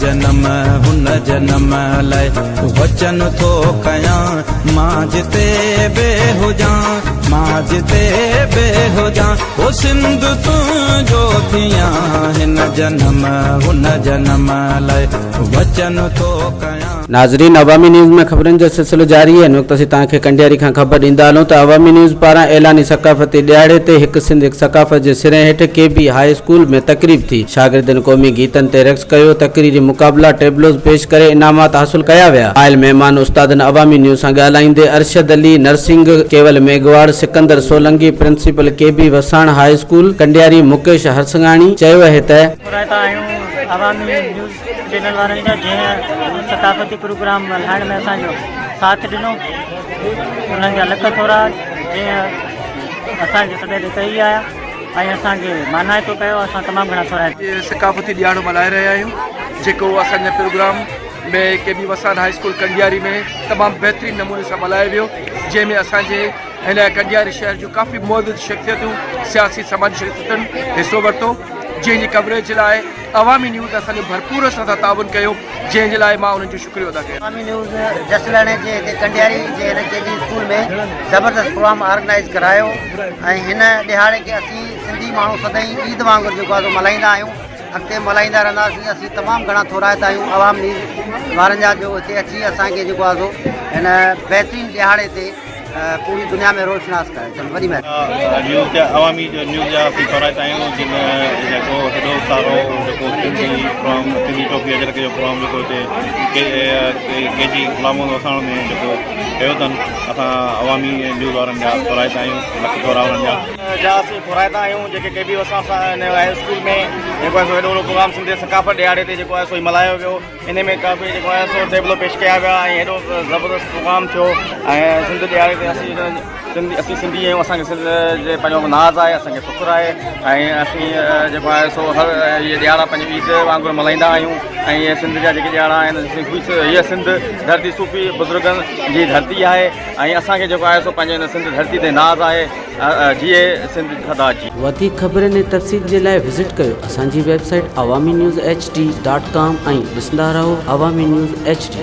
جنم هن جنم لئه وچن ٿو ڪيان مان جتي به هجان مان جتي به هجان او سنڌ تنهنجو ٿيان هن جنم هن جنم لئه وچن ٿو ڪيان. ناظرين عوامي نيوز ۾ خبرن جو سلسلو جاري آهي هن وقت اسين توهان کي ڪنڊياري کان خبر ڏيندا هلون ته عوامي نيوز پاران اعلاني ثقافتي ڏهاڙي تي هڪ سنڌ هڪ ثقافت جي سري هيٺ ڪي بي هاء اسڪول ۾ تقريب ٿي شاگردن قومي گيتن تي رقص ڪيو تقريري مقابلا ٽيبلوز پيش ڪري انعامات حاصل ڪيا ويا آيل مهمان استادن عوامي نيوز سان ڳالهائيندي Arshad Ali nursing Kewal Meghwar Sikandar Solangi principal K B Wassan high school Kandiari Mukesh Harsinghani چيو اهي ته. ٿورائتا آهيون عوامي نيوز چينل وارن جا جنهن ثقافتي پروگرام ملهائڻ ۾ اسان جو ساٿ ڏنو انهن جا لک ٿورا جنهن اسان جي سڏ تي ڪهي آيا ۽ اسان کي مانائتو ڪيو اسان تمام گهڻا ٿورائتا. اڄ ثقافتي ڏهاڙو ملهائي رهيا آهيون جيڪو اسان جي programme ۾ K B Wassan high school Kandiari ۾ تمام بهترين نموني سان ملهايو ويو جنهن ۾ اسان جي هن ڪنڊياري شهر جون ڪافي معزز شخصيتون سياسي سماجي شخصيتن حصو ورتو جنهن جي ڪوريج لاء عوامي نيوز اسان جو ڀرپور اسان سان تعاون ڪيو جنهن جي لاء مان انهن جو شڪريو ادا ڪيان. عوامي نيوز جس لهڻي جي هتي ڪنڊياري جي هن ڪي جي اسڪول ۾ زبردست پروگرام آرگنائيز ڪرايو ۽ هن ڏهاڙي کي اسين سنڌي ماڻهو سدائين عيد وانگر جيڪو آهي سو ملهائيندا آهيون اڳتي به ملهائيندا رهنداسين اسين تمام گهڻا ٿورائتا آهيون عوام نيوز وارن جا جو هتي اچي اسان کي جيڪو آهي سو هن بهترين ڏهاڙي تي پوري دنيا ۾ روشناس ڪرائي اٿن وڏي مهرباني. نيوز جا عوامي نيوز جا اسين ٿورائتا آهيون جن جيڪو هيڏو سارو جيڪو سنڌي پروگرام سنڌي ٽوپي اجرڪ جو پروگرام جيڪو هتي ڪي ڪي جي غلام محمد وساڻ ۾ جيڪو ڪيو اٿن اسان عوامي نيوز وارن جا ٿورائتا آهيون لک ٿورا انهن جا. جا اسين ٿورائتا آهيون جيڪي ڪي بي وساڻ سان هن هاء اسڪول ۾ جيڪو آهي سو هيڏو وڏو پروگرام سنڌي ثقافت ڏهاڙي تي جيڪو آهي سو هي ملهايو ويو. انهي ۾ ڪافي جيڪو آهي سو ٽيبلو پيش ڪيا ويا ۽ ايڏو زبردست پروگرام ٿيو ۽ سنڌ ڏهاڙي تي اسين سنڌي اسين سنڌي آهيون اسان کي سنڌ جي پنهنجو ناز آهي اسان کي فخر آهي ۽ اسين جيڪو آهي سو هر اهي ڏهاڙا پنهنجي عيد وانگر ملهائيندا آهيون ۽ اهي سنڌ جا جيڪي ڏهاڙا آهن هيء سنڌ ڌرتي صوفي بزرگن جي ڌرتي آهي ۽ اسان کي جيڪو آهي سو پنهنجي هن سنڌ ڌرتي تي ناز آهي جيئي سنڌ سدا جي. وڌيڪ خبرن ۽ تفصيل جي لاء وزٽ ڪيو اسان جي website Awami news H D dot com ۽ ڏسندا رهو عوامي نيوز ايڇ ڊي.